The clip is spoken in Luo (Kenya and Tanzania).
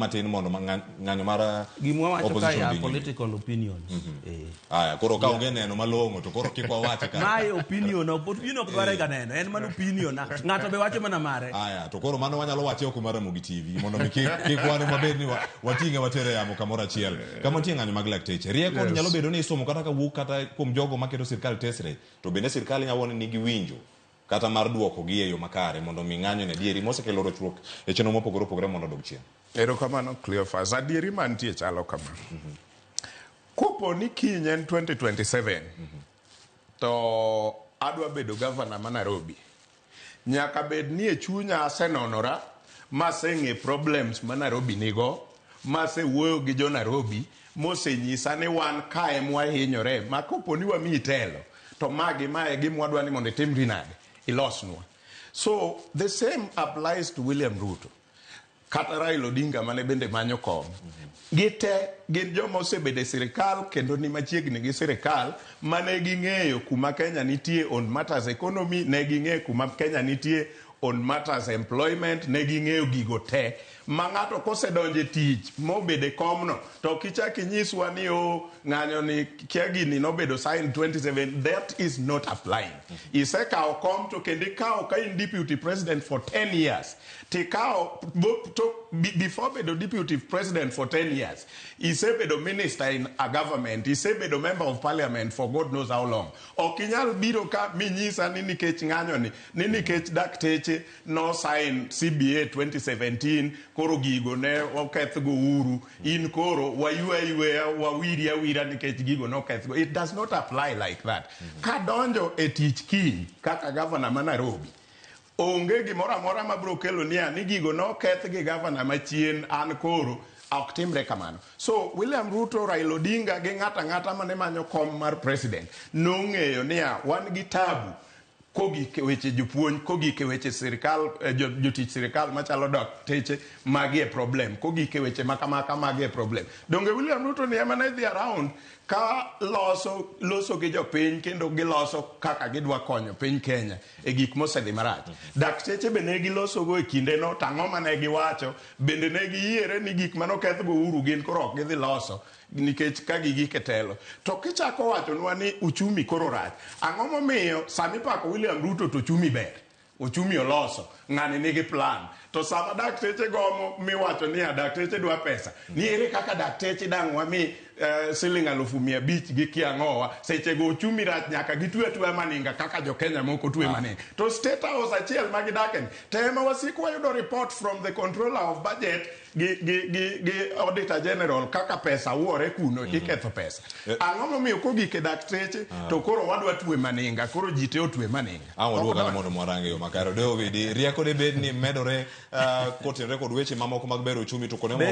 Matin mondo ng'anyo mar Gima wawacho ka opposition ya dhi nyime. Political opinions. Aya, koro ka onge neno malong'o to koro kik wawache ka. Mae opinion, opinion ok dware ga neno, en mana opinion na. Ng'ato be wacho mana mare. Aya, to koro mano wanyalo wache oko mar Ramogi TV mondo mi kik wan mabed ni wating'e watere yamo kamoro achiel. Kama nitie ng'anyo mag lakteche. Rieko nyalo bedo ni isomo kata ka wuok kata kuom jogo maketo sirkal tesre, to bende sirkal nyalo ni nigi winjo kata mar duokogi e yo makare mondo mi ng'anyo ni adieri mosekelo rochruok e chenro mopogore opogore mondo odog chien. Erokamano, Cleophas. Adieri mantie chalo kama. Kopo ni kiny en 2027 to adwa bedo gavana ma Nairobi, nyaka bed ni e chunya asenonora maseng'e problems ma Nairobi nigo, masewuoyo gi jo Nairobi mosenyisa ni wan kae mwahinyore ma kopo ni wamiyi telo to ma gi ma e gima wadwa ni mondo itimri nade, ilosnwa. So the same applies to William Ruto kata Raila Odinga mane bende manyo kom. Gite gin joma osebedo e sirikal kendo ni machiegni gi sirikal mane ging'eyo kuma Kenya nitie on matters economy, ne ging'eyo kuma Kenya nitie on matters employment, ne ging'eyo gigo te. Ma ng'ato kosedonjo e tich mobedo e komno to ok ichak inyiswa ni o ng'anyo ni kia gini nobedo signed 27. That is not applying. Isekawo kom to kendo ikawo ka in deputy president for 10 years, tikawo to before bedo deputy president for 10 years, isebedo minister in a government, isebedo member of parliament for God knows how long. Ok inyal biro ka minyisa ni nikech ng'anyo ni nikech dakteche no sign CBA 2017, koro gigo ne okethgo uru, in koro waywe ayweya, wawiri awira nikech gigo nokethgo. It does not apply like that. Kadonjo e tich kiny kaka gavana ma Nairobi, onge gimoro amora mabiro kelo niya ni gigo noketh gi gavana machien, an koro ok timre kamano. So William Ruto, Raila Odinga gi ng'ato ang'ata mane manyo kom mar president nong'eyo niya wan gi tabu kogik e weche jopuonj, kogik e weche sirikal, jotich sirikal machalo dakteche, magi e problem, kogik e weche makamaka, magi e problem. Donge William Ruto ni ema ne dhi around ka loso gi jopiny kendo giloso kaka gidwa konyo piny Kenya e gik mosedhi marach? Dakteche be ne gilosogo e kindeno, to ang'o mane giwacho? Bende ne giyiere ni gik manokethgo uru gin koro ok gidhi loso nikech ka gigik e telo. To kichako wachonwa ni uchumi koro rach, ang'o momiyo sami pako William Ruto to uchumi ber, uchumi oloso, ng'ani nigi plan, to sama dakteche gomo miwacho niya dakteche dwa pesa, ni ere kaka dakteche dang' wami siling 500,000 gi kiang'owa sechego uchumi rach, nyaka gitwe atweya maninga kaka jo Kenya moko twe maninga? To State House achiel ma gidake ni to ema wasiko wayudo report from the controller of budget gi auditor general kaka pesa wuore kuno, iketho pesa. Ang'o momiyo kogik e dakteche to koro wadwa twe maninga, koro ji te otwe maninga? Ang' Ok waduogo donj. mondo mwarange yo makare. David, rieko de bed ni medore kotenore kod weche mamoko mag bero uchumi to kuonde moko